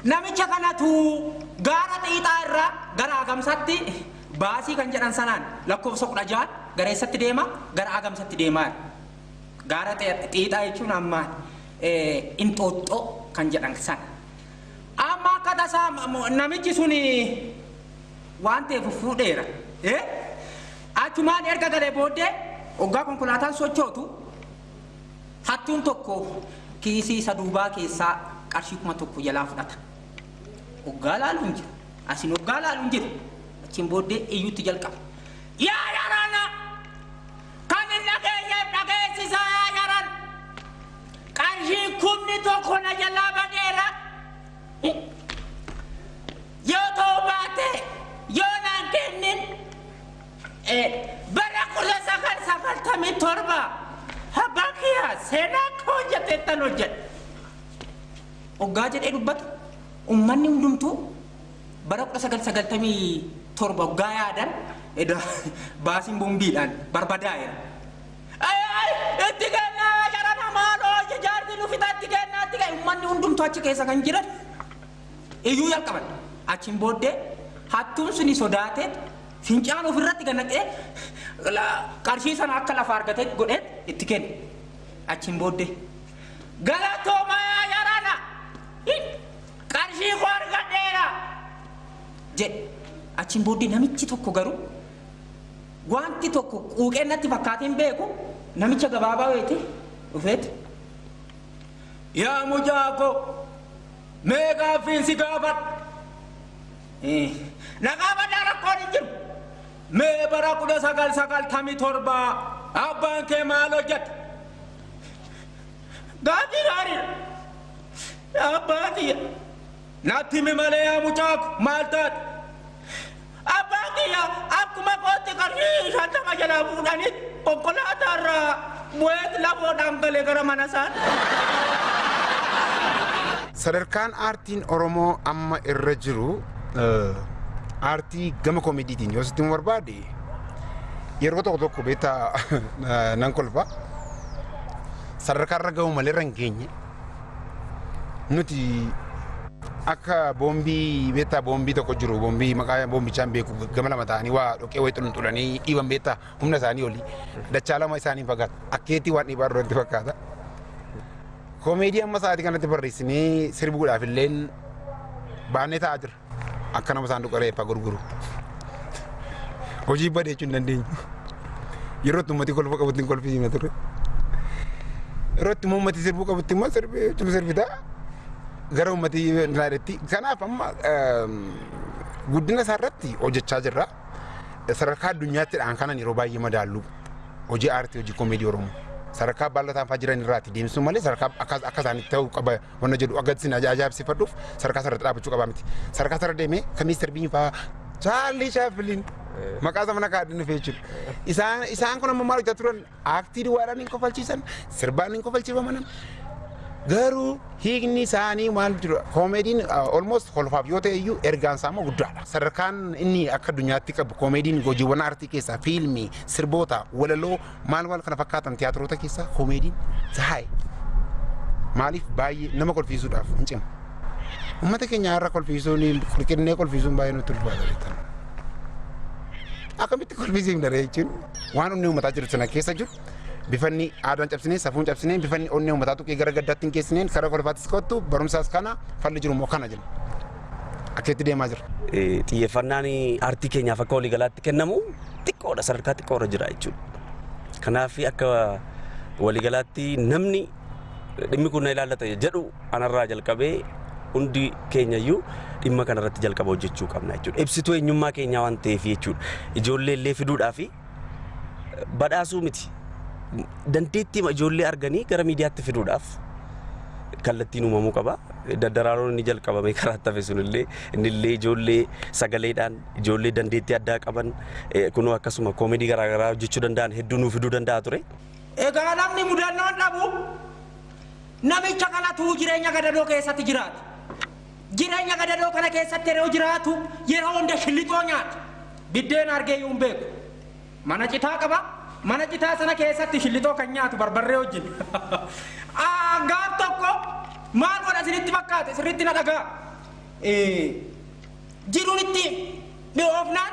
Namicha kanatu gaara xiixaa irraa gara Agamsaatti baasii kan jedhan sanaan lakkoofsa 16 gara eessatti deema? Gara Agamsatti deemaa. Gaara xiixaa jechuun amma Inxooxxoo kan jedhan sana. Amma akka tasaa namichi sun waan ta'eef fuudheera. Achumaan erga galee booddee hoggaa konkolaataan sochootu hattuun tokko kiisii isa duubaa keessaa qarshii 1000 jalaa fudhata. Hoggaa laalu hin jiru. Asin hoggaa laalu hin jiru. Achiin booddee iyyuutti jalqaba. Yaa yarana! Kan hin dhageenyeef dhageessisaa yaa yaran! Qarshii 10,000 na jalaa badeera. Yoo ta'uu baate yoo naan kennin bara 1997 abbaan kiyya seenaa akka hojjeteettan hojjedha. Hoggaa jedhee dubbatu uummanni hundumtuu bara 1997 hoggaa yaadan baasiin boombiidhaan barbadaa'eera. Itti kennaa jarana maaloo jaarti nu fixa, itti kennaa, itti kennaa. Uummanni hundumtuu achi keessa kan jiran iyyuu jalqaban. Achiin booddee hattuun suni sodaatee fincaan ofirratti gannaqee qarshii sana akka lafa argatee godhee itti kenne. Achiin booddee galatoomaa jarana, qarshii koo argadheera jedhe. Achiin booddee namichi tokko garuu wanti tokko quuqee natti fakkaateen beeku namicha gabaabaa wayiiti dhufeeti. Yaa mucaa koo, mee gaaffiin si gaafadha. Na gaafadhaa, rakkoon hin jiru. Mee bara 1997 abbaan kee maal hojjeta? Gaaffii gaariidha. Abbaa kiyya. Natti himi malee yaa mucaa koo, maal taate? Abbaan kiyya akkuma kootti qarshii 50 jalaa fuudhanii konkolaataa irraa bu'eet lafoodhaan galee gara mana isaatti. Sadarkaan aartiin Oromoo amma irra jiru aartii gama koomediitiin yoo sitti barbaade, yeroo tokko tokko beektaa nan kolfa. Sadarkaa irra ga'u malee irra hin geenye. Nuti akka boombii, beektaa, boombii tokko jiru, boombii maqaa boombichaan beeku, gama lama ta'anii waa dhoqee wayii xulunxulanii dhiiban, beektaa, humna isaanii olii dachaa lama isaanii fakkaata, akkeetii waan dhiibaa duratti fakkaata. Koomeedii amma sa'aatii kanatti barreessinee sirbuudhaaf illeen baannee taa'aa jira. Akka nama saanduqa reeffaa gurguru. Hojii badee jechuu hin dandeenyu. Yeroo itti uummatni kolfa qabutti hin kolfisiifne ture. Yeroo itti uummati sirbuu qabutti immoo sirbita. Gara uummati irratti. Kanaaf amma guddina isaa irratti hojjechaa jirra. Sadarkaa addunyaatti kanan yeroo baay'ee madaallu hojii aartii, hojii koomeedii Oromoo. Sadarkaa ballataan fa'aa jiran irraati deemsisuu malee sadarkaa akka isaanitti ta'uu qaba wanna jedhu akka isin ajaa'ibsiifadhuuf sadarkaa sarara dhaabbachuu qabaa miti. Sadarkaa sarara deemee kan Mister Bean fa'aa, Chaarlii Chaapiliin maqaa zamana kaadhin dhufee jechuudha. Isaan kun amma maal hojjechaa turan? Aaktii duwwaadhaan hin kofalchiisan, sirbaan hin kofalchiifaman. Garuu hiikni isaanii maal jiru? Koomeediin almost kolfaaf yoo ta'e iyyuu ergaan isaa immoo guddaadha. Sadarkaan inni akka addunyaatti qabu, koomeediin hojiiwwan aartii keessaa fiilmii, sirboota, walaloo, maal maal kana fakkaatan, tiyaatiroota keessaa koomeediin zahaa'e. Maaliif? Baay'ee nama kolfiisuudhaaf hin cimu. Uummata keenya har'a kolfiisuun, qirqinnee kolfiisuun baay'ee nutti ulfaata beektan. Akkamitti kolfisiifna ree jechuun waan onnee uummataa jiru sana keessa jiru bifanni aadaan cabsinee, safuun cabsinee, bifanni onnee uummataa tuqee gara gaddaatti hin geessineen karaa kolfaattis kottu, barumsaas kana, falli jiru immoo kana jenna. Akka itti deemaa jira. Xiyyeeffannaan aartii keenyaaf akka waliigalaatti kennamu xiqqoodha, sadarkaa xiqqoorra jira jechuudha. Kanaaf akka waliigalaatti namni dhimmi kun na ilaallata jedhu anarraa jalqabee hundi keenyayyuu dhimma kanarratti jalqaba hojjechuu qabna jechuudha. Ibsituu eenyummaa keenyaa waan ta'eef jechuudha. Ijoollee illee fiduudhaaf badhaasuu miti. Dandeettii ijoollee arganii gara miidiyaatti fiduudhaaf kallattiin uumamuu qaba. Dararaaroon inni jalqabame karaa hafe sunillee innillee ijoollee sagaleedhaan ijoollee dandeettii addaa qaban kunoo akkasuma koomedii garaagaraa hojjechuu danda'an hedduu nuu fiduu danda'a ture. Egaa namni mudannoon dhabu namicha kanatu jireenya gadadoo keessatti jiraata. Jireenya gadadoo kana keessatti yeroo jiraatu yeroo hunda shillixoo nyaata. Biddeen argee iyyuu hin beeku. Mana citaa qaba. Mana citaa sana keessatti shillixoo kan nyaatu barbarree wajjin. Gaaf tokko maal godha isinitti fakkaate? Sirriitti na dhagaa. Jiruun itti mi'oofnaan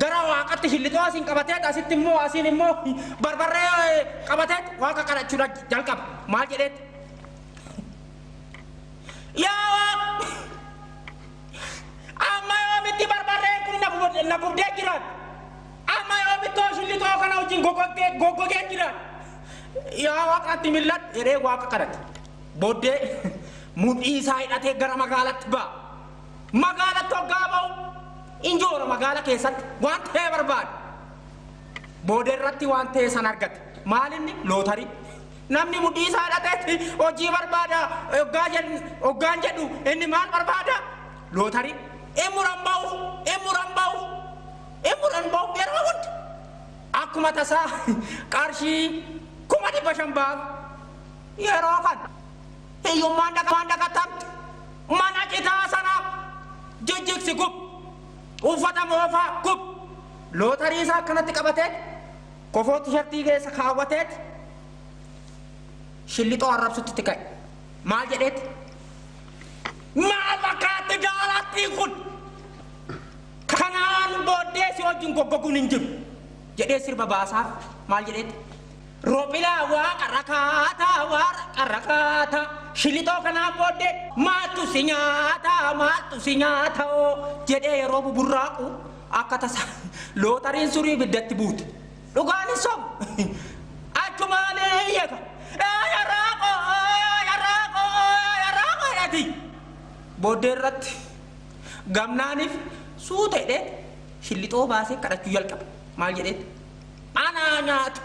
gara waaqatti shillixoo asiin qabatee, asitti immoo, asiin immoo barbarree qabatee waaqa kadhachuudha jalqaba. Maal jedheet? "Yaa Waaq, amma yoomitti barbarreen kun na gubdee jiran? Amma yoomitti shillixoo kana wajjin goggogee jiran? Yaa Waaqatti milladhu," jedhee waaqa kadhate. Booddee mudhii isaa hidhatee gara magaalatti ba'a. Magaalatti hoggaa ba'u injoora magaala keessatti waan ta'ee barbaada. Booda irratti waan ta'e san argate. Maalinni? Lootarii. Namni mudhii isaa hidhateetti hojii barbaada hoggaan jedhu, inni maal barbaada? Lootarii. Imuran ba'uuf, imuran ba'uuf, imuran ba'uuf yeroo hunda. Akkuma tasaa qarshii 500,000 baaf. Yeroo kana hiyyummaan dhaqatamte, mana citaa sana jijjigsi gub, uffata moofaa gub. Lootarii isaa akkanatti qabatee, kofoo tishartii keessa kaawwateet shillixoo arrabsutti itti ka'e. Maal jedheet? "Maal fakkaatti gaalattiin kun? Kanaan booddee si wajjin goggoguun hin jiru," jedhee sirba baasaaf. Maal jedheet? "Rophilaa waaqa rakkaata, waaqa rakkaata, shillixoo kanaan booddee maaltu si nyaata, maaltu si nyaata?" Oo jedhee yeroo buburraaqu akka tasa lootariin surii ibiddatti buute. Dhugaan hin sobu. Achumaan eeyyata. "Yarraaqoo, yarraaqoo, yarraaqoo," jedhati. Booddee irratti gamnaaniif suuta jedhee shillixoo baasee kadhachuu jalqabe. Maal jedheet? "Anaa nyaatu.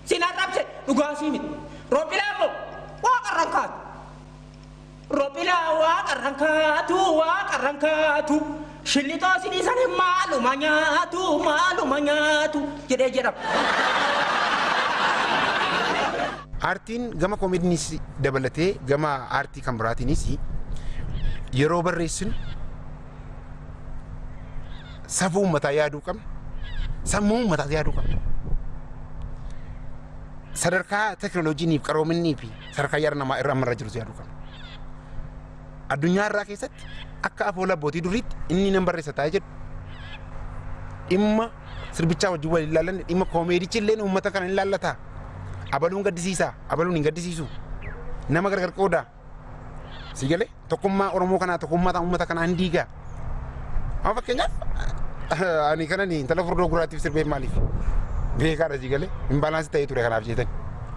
Sin arrabse, dhugaa sii miti. Rophilaa immoo waaqarran kaatu. Rophilaa waaqarran kaatu, waaqarran kaatu. Shillixoo sidhiisanii maaluma nyaatu, maaluma nyaatu," jedhee jedhama. Aartiin gama koomediinis dabalatee gama aartii kan biraatiinis yeroo barreessinu safuu uummataa yaaduu qabna. Sammuu uummataa yaaduu qabna. Sadarkaa teekinooloojiinii fi qaroominnii fi sadarkaa yaada namaa irra ammarra jirus yaaduu qabna. Addunyaa irraa keessatti akka afoola abbootii duriitti inni nan barreessa taa'ee jedhu dhimma sirbichaa wajjin wal ilaallanne, dhimma koomeedichi illee uummata kana hin ilaallata. Abaluun gaddisiisa, abaluun hin gaddisiisu. Nama gargar qooda. Si galee, tokkummaa Oromoo kanaa, tokkummaa uummata kanaa hin diigaa. Amma fakkeenyaaf ani kanan intala furdoo gurraattiif sirbeef maaliif? Beekaadha, si galee, imbalance ta'ee ture kanaaf jeetan.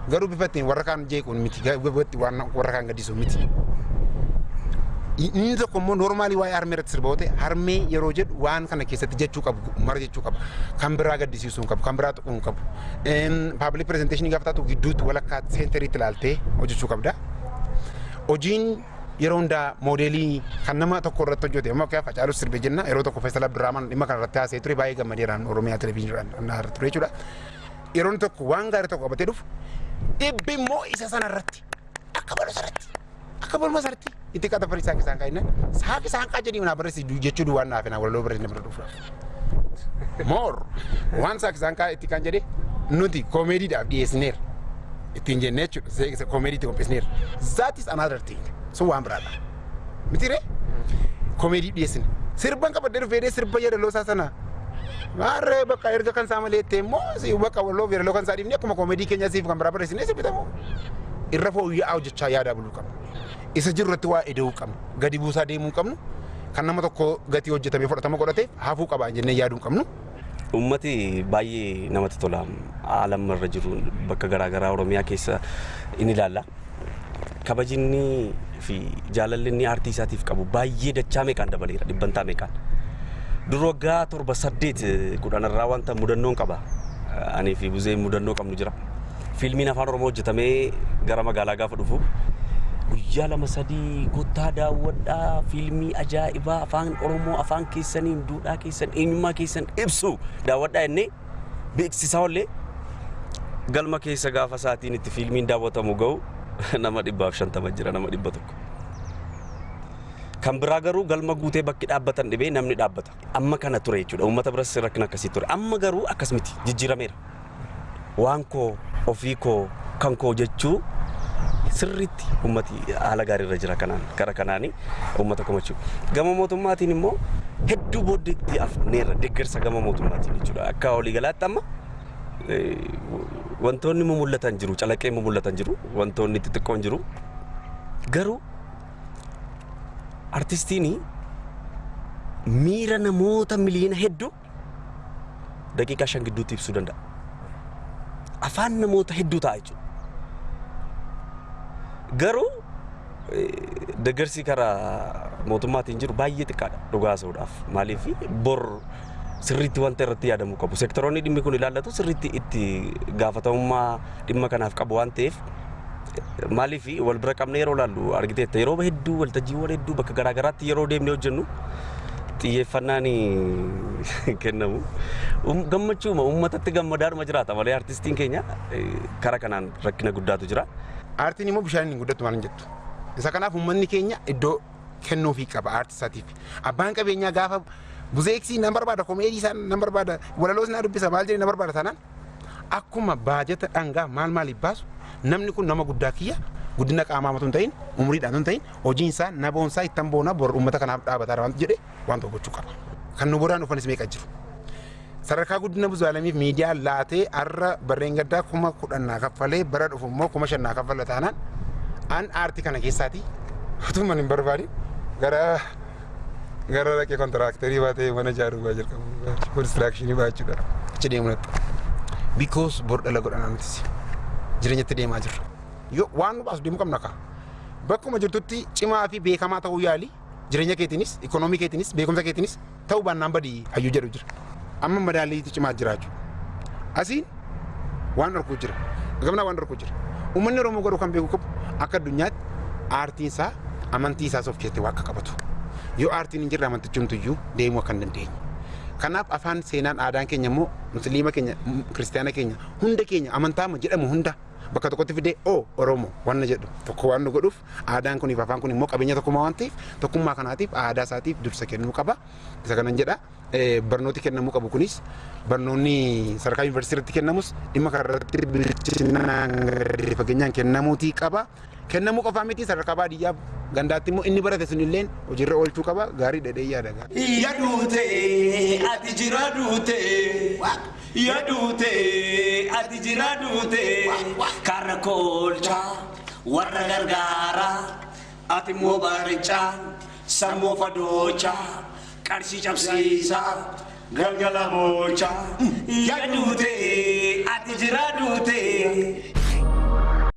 Garuu bifa ittiin warra kaan jeequun miti, bifa ittiin waan warra kaan gaddisuun miti. Inni tokko immoo normally waa'ee harmee irratti sirba yoo ta'e, harmee yeroo jedhu waan kana keessatti jechuu qabu mara jechuu qaba. Kan biraa gaddisiisuu hin qabu, kan biraa tuquu hin qabu. Public presentation gaafa taatu gidduutti, walakkaa, centeriitti ilaaltee hojjechuu qabda. Hojiin yeroo hundaa moodeelii kan nama tokko irratti hojjete, amma akka Hacaaluu sirbe jenna, yeroo tokko Feesal Abdurrahman dhimma kana irratti haasa'ee ture, baay'ee gammadeeraan Oromiyaa Televizyiniidhaan ture jechuudha. Yeroon tokko waan gaarii tokko qabatee dhufu, dhibbi immoo isa sana irratti akka balu sanatti, akka baluma sanatti itti qata farii saaqi isaan kaa'inna saaqi isaan kaa jedhii naa barreessi jechuu duwwaan naaf naa walaloo barreessi nama dhufuudhaaf. Moor waan saaqi isaan kaa itti kan jedhe nuti koomeediidhaaf dhiyeessineera. Ittiin jennee jechuudha, koomeediitti qopheessineera. That is another thing. Sun waan biraadha. Miti ree? Koomeedii dhiyeessine. Sirban qabadhee dhufee sirba yeedaloo isaa sana. Maarree bakka erga kan isaa malee itti immoo si bakka waloo yeedaloo kan isaa dhiifne akkuma koomeedii keenya siif kan biraa barreessinee sirbitamu. Irra fooyya'aa hojjechaa yaadaa buluu qabna. Isa jiru irratti waa eda'uu qabna. Gadi buusaa deemuu qabnu. Kan nama tokko gatii hojjetamee fudhatama godhatee hafuu qaba jennee yaaduu qabnu. Uummati baay'ee namatti tola. Haala irra jiru bakka garaagaraa Oromiyaa keessa in ilaalla. Kabajinni fi jaalalli inni aartii isaatiif qabu baay'ee dachaa meeqaan dabaleera, dhibbantaa meeqaan. Dur waggaa 7, 8, 10 irraa wanta mudannoon qaba. Anii fi Buzee mudannoo qabnu jira. Fiilmiin afaan Oromoo hojjetamee gara magaalaa gaafa dhufu, guyyaa 2 3 "Kottaa daawwadhaa, fiilmii ajaa'ibaa afaan Oromoo, afaan keessaniin, duudhaa keessan, eenyummaa keessan ibsu daawwadhaa," jennee beeksisaa ollee, galma keessa gaafa sa'aatiin itti fiilmiin daawwatamu ga'u nama 150 jira, nama 100. Kan biraa garuu galma guutee bakki dhaabbatan dhibee namni dhaabbata. Amma kana ture jechuudha. Uummata biras rakkina akkasii ture. Amma garuu akkas miti, jijjiirameera. Waan koo, ofii koo, kan koo jechuu Sirriitti uummati haala gaariirra jira kanaan gara kanaanii uummata komachuu. Gama mootummaatiin immoo hedduu booddeetti hafneerra deeggarsa gama mootummaatiin jechuudha. Akka waliigalaatti amma wantoonni mumul'atan jiru, calaqqee mumul'atan jiru, wantoonni xixiqqoon jiru. Garuu artistiin miira namoota miliyoona hedduu daqiiqaa 5 gidduutti ibsuu danda'a. Afaan namoota hedduu ta'a jechuudha. Garuu deeggarsi karaa mootummaatiin jiru baay'ee xiqqaadha dhugaa haasa'uudhaaf. Maaliif bor sirriitti wanta irratti yaadamuu qabu. Sektoroonni dhimmi kun ilaallatu sirriitti itti gaafatamummaa dhimma kanaaf qabu waan ta'eef, maaliif wal bira qabnee yeroo ilaallu argiteetta, yeroo hedduu waltajjiiwwan hedduu bakka garaagaraatti yeroo deemnee hojjennu xiyyeeffannaan kennamu. Gammachuuma uummatatti gammadaadhuma jiraata malee artistiin keenya karaa kanaan rakkina guddaatu jira. Aartiin immoo bishaan hin guddattu maal hin jettu. Isa kanaaf uummanni keenya iddoo kennuufii qaba aartii isaatiif. Abbaan qabeenyaa gaafa buzeeksii nan barbaada, komeedii isaa nan barbaada, walaloos na dubbisa, maal jedhee na barbaada taanaan, akkuma baajata dhangaa maal maaliif baasu, namni kun nama guddaa kiyya, guddina qaamaa matu hin ta'in, umriidhaan hin ta'in, hojiin isaa na boonsaa, ittan boona, bor uummata kanaaf dhaabataa waan jedhe waan tokko gochuu qaba. Kan nu boodaan dhufanis meeqa jiru. Sadarkaa guddina Buzuaalamiif miidiyaa laatee har'a barreen gaddaa 10,000 naa kaffalee, bara dhufu immoo 5,000 naa kaffala taanaan, an aartii kana keessaati utuma hin barbaadin gara dhaqee kontiraaktarii baatee mana ijaaruu baa jalqabu, constructionii baachuudha achi deemu natti. Because bor dhala godhanaa nutis jireenyatti deemaa jirra. Yoo waan nu baasu deemuu qabna kaa. Bakkuma jirtutti cimaa fi beekamaa ta'uu yaali, jireenya keetiinis, ikoonoomii keetiinis, beekumsa keetiinis ta'uu baannaan badii hayyuu jedhu jira. Amma madaalliitu cimaa jira jechuudha. Asiin waan dhorkuu jira. Gamnaa waan dhorkuu jira. Uummanni Oromoo garuu kan beeku qabu, akka addunyaatti aartiin isaa amantii isaas of keessatti waa akka qabatu. Yoo aartiin hin jirre amantichumtuyyuu deemuu akka hin dandeenye. Kanaaf afaan, seenaan, aadaan keenya immoo musliima keenya, kiristaana keenya, hunda keenya, amantaa jedhamu hunda bakka tokkotti fidee oo Oromoo wanna jedhu tokko waan nu godhuuf, aadaan kuniif afaan kun immoo qabeenya tokkummaa waan ta'eef, tokkummaa kanaatiif aadaa isaatiif dursa kennuu qaba. Isa kanan jedha. Barnooti kennamuu qabu kunis, barnoonni sadarkaa yuunivarsiitii irratti kennamus, dhimma kanarratti bilchinaan gadi fageenyaan kennamuutii qaba. Kennamuu qofaa miti, sadarkaa baadiyyaa gandaatti immoo inni barate sun illeen hojiirra oolchuu qaba. Gaarii dhedhee yaada. Yaduute ati jira duute, yaduute ati jira duute, karra koolchaa warra gargaara, ati immoo baricaa sammuu fadoochaa, qarshii cabsiisaa galgala boochaa, yaduute ati jira duute.